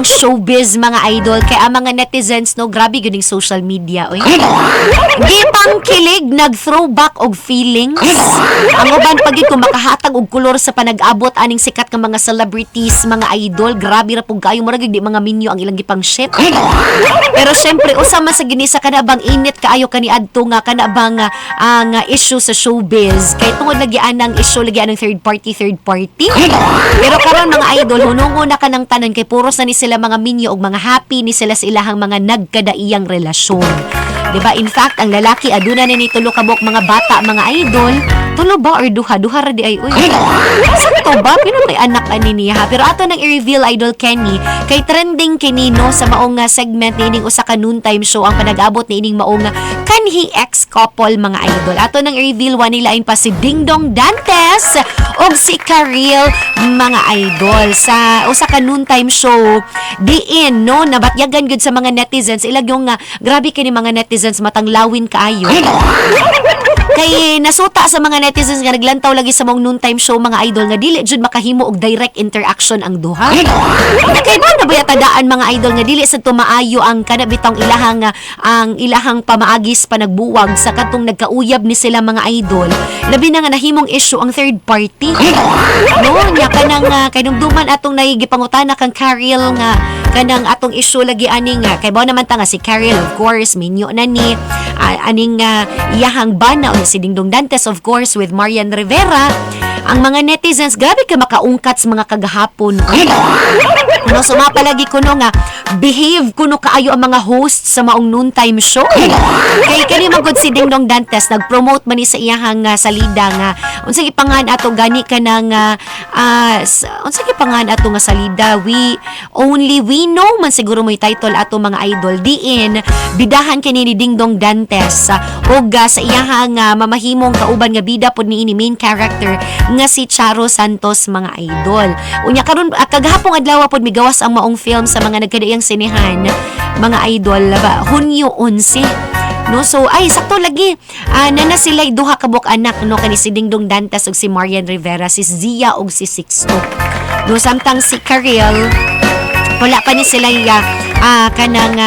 Showbiz, mga idol, kay ang mga netizens, no, grabe gyud ning social media, oy. Gipang kilig, nag-throwback og feelings. Ang uban pa gyud kung makahatag og kolor sa panag-abot aning sikat nga mga celebrities, mga idol, grabe ra pug kaayo, murag gyud di mga minyo ang ilang gipang ship. Pero syempre, usa man sa ginisa kana bang init kaayo kaniadto nga kana bang ang issue sa showbiz kay tungod lagi anang issue, lagi anang third party, third party. Pero karon, mga idol, hunungo na kanang tanan kay puros na ni sila mga minyo og mga happy ni sila sa ilahang mga nagkadaiyang relasyon. 'Di ba? In fact, ang lalaki aduna na ni tulo ka buok mga bata, mga idol. Tulo ba or duha? Duha ra di ay, uy. Sakto ba? Pino may anak ani niya, ha? Pero ato nang i-reveal, Idol Kenny, kay trending kini, no, sa maong segment niining usa ka noontime show ang panag-abot niining maong kanhi ex-couple, mga idol. Ato nang i-reveal, wa lain pa si Dingdong Dantes ug si Karylle, mga idol, sa usa ka noontime show diin, no, nabatyagan gyud sa mga netizens ilag yung grabe kini mga netizens, matanglawin kaayo. Kay nasuta sa mga netizens nga naglantaw lagi sa maong noontime show, mga idol, nga dili jud makahimo og direct interaction ang duha. Kay ba na ba tadaan, mga idol, nga dili sa tumaayo ang kana bitong ang ilahang pamaagis panagbuwag sa katong nagkauyab ni sila, mga idol? Labi na nga nahimong issue ang third party. No, nya kanang kay dumduman atong nagipangutana kang Karylle nga kanang atong issue lagi ani nga kay ba naman ta nga si Karylle, of course, minyo na ni aning iyahang bana o si Dingdong Dantes, of course, with Marian Rivera. Ang mga netizens, grabe ka makaungkat sa mga kagahapon, no? So mapalagi kuno nga behave kuno kaayo ang mga hosts sa maong noontime show. Kay kani man gud si Dingdong Dantes, nag-promote man ni sa iyahang salida nga unsa gipangan ato gani kanang unsa gipangan ato nga salida, We Only We Know man siguro mo'y title ato, mga idol, diin bidahan kini ni Dingdong Dantes ug sa iyahang mamahimong kauban nga bida pod niini, main character nga si Charo Santos, mga idol. Unya karon kagahapong adlaw pod migawas ang maong film sa mga nagkadaiyang sinehan, mga idol, ba, Hunyo 11, no? So ay, sakto lagi. Nana sila duha ka buok anak, no, kani si Dingdong Dantes ug si Marian Rivera, si Zia ug si Sixto. No, samtang si Karylle, wala pa ni sila ya kanang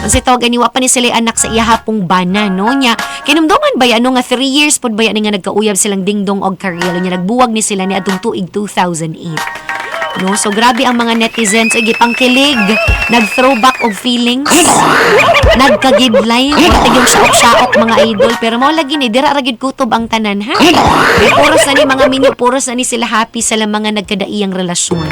unsa tawag ani, wa pa ni sila anak sa iyahapong bana, no? Nya kinumduman ba ano nga 3 years pod ba ni nga nagkauyab silang Dingdong og Karylle, nya nagbuwag ni sila ni adtong tuig 2008, no? So grabe ang mga netizens, ay gipangkilig, nag-throwback og feelings, nagkagidlay, murag yung saok-saok, mga idol, pero mao lagi ni dira ra gid kutob ang tanan, ha. Kay puros na ni mga minyo, puros na ni sila happy sa mga nagkadaiyang relasyon.